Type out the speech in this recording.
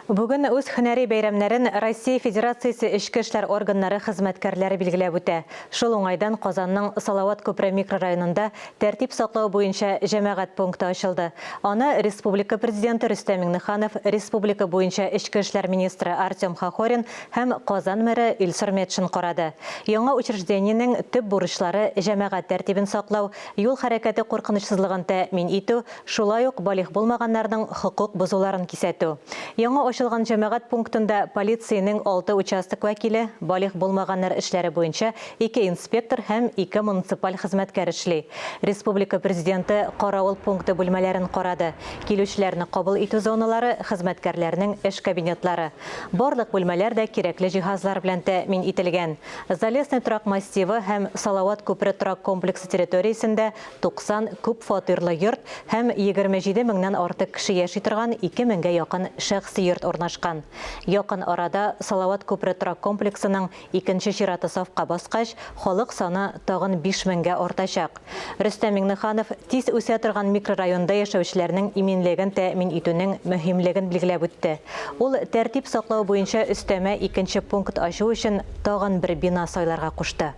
Бүген үз һөнәри бәйрәмнәрен Россия Федерациясе Эчке эшләр органнары хезмәткәрләре билгеләп үтә. Шул уңайдан Казанның Салават күпере микрорайонында тәртип саклау буенча җәмәгать пункты ачылды. Аны республика Президенты Рөстәм Миңнеханов, республика буенча эчке эшләр министры Артем Хохорин һәм Казан мэры Илсур Метшин карады. Яңа учреждениенең төп бурычлары, җәмәгать тәртибен саклау, юл хәрәкәте куркынычсызлыгын тәэмин итү, Шулай ук балигъ булмаганнарның хокук бозуларын кисәтү. Яңа ачылган җәмәгать пунктында полициянең алты участок вәкиле, балигъ булмаганнар эшләре буенча ике инспектор һәм ике муниципаль хезмәткәр эшли. Республика Президенты каравыл пункты бүлмәләрен карады, килүчеләрне кабул итү зоналары, хезмәткәрләрнең эш кабинетлары. Барлык бүлмәләр дә кирәкле җиһазлар белән тәэмин ителгән. Залесный торак массивы һәм Салават күпере торак комплексы территориясендә 90 күп фатирлы йорт һәм 27 меңнән артык кеше яши торган 2 меңгә якын шәхси йорт урнашкан. Якын арада Салават күпере торак комплексының икенче чираты сафка баскач, халык саны тагын 5 меңгә артачак. Рөстәм Миңнеханов тиз үсә торган микрорайонда яшәүчеләрнең иминлеген тәэмин итүнең мөһимлеген билгеләп үтте. Ул тәртип саклау буенча өстәмә икенче пункт ачу өчен тагын бер бина сайларга кушты.